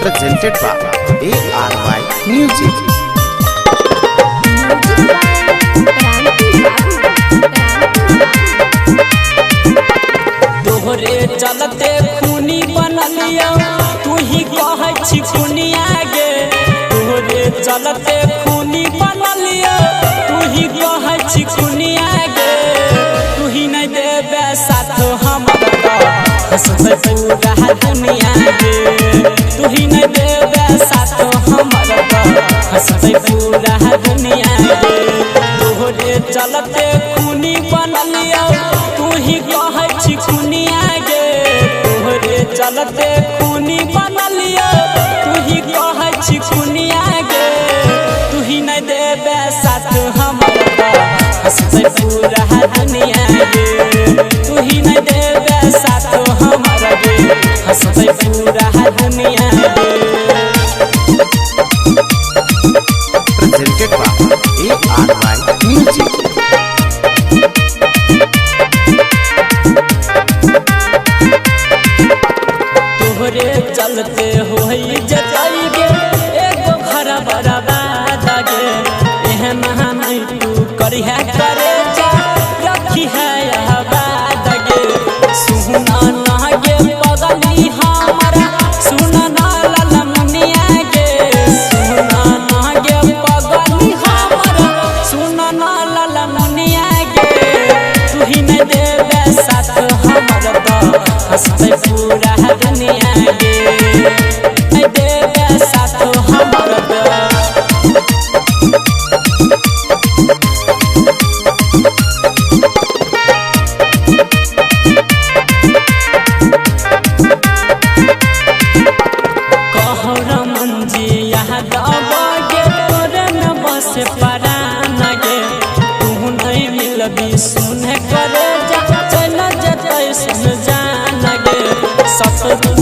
Presented by ARY Music. तोहरे चलते खूनी बनलियो, तू ही कहै छी खुनिया गे। तोहरे चलते खूनी बनलियो, तू ही कहै छी खुनिया गे। तू ही नहीं देबे साथ हमर हंसते पूरा दुनिया गे। तू ही नहीं देबे साथ हमर हंसते पूरा दुनिया गे। तोहरे चलते खूनी बनलियो, तू ही कहै छी खुनिया गे। तोहरे चलते खूनी बनलियो, तू ही कहै छी खुनिया गे। तू ही नहीं देबे साथ हमर हंसते पूरा दुनिया गे। तू ही नहीं देबे साथ हमर गे, हंसते पूरा दुनिया गे। Presented by ARY Music. तोहरे चलते होई जतई गे, एगो घर बर्बाद गे। एहन नहीं तू करिहे करे जा, रखी है आबाद गे। सुना ना गे पगली हमारा, सुना ना ललमुनिया गे। सुना ना गे पगली हमारा, सुना ना ललमुनिया गे। तू ही नहीं देबे साथ हमर तो हंसते पूरा दुनिया गे। नहीं देबे साथ हमर तो। कहौ रमन जी यहाँ दबगे, तोरे न बस परान गे। तू नहीं मिलबी सुन करे जा, चल जतै सुन जान गे। सतरू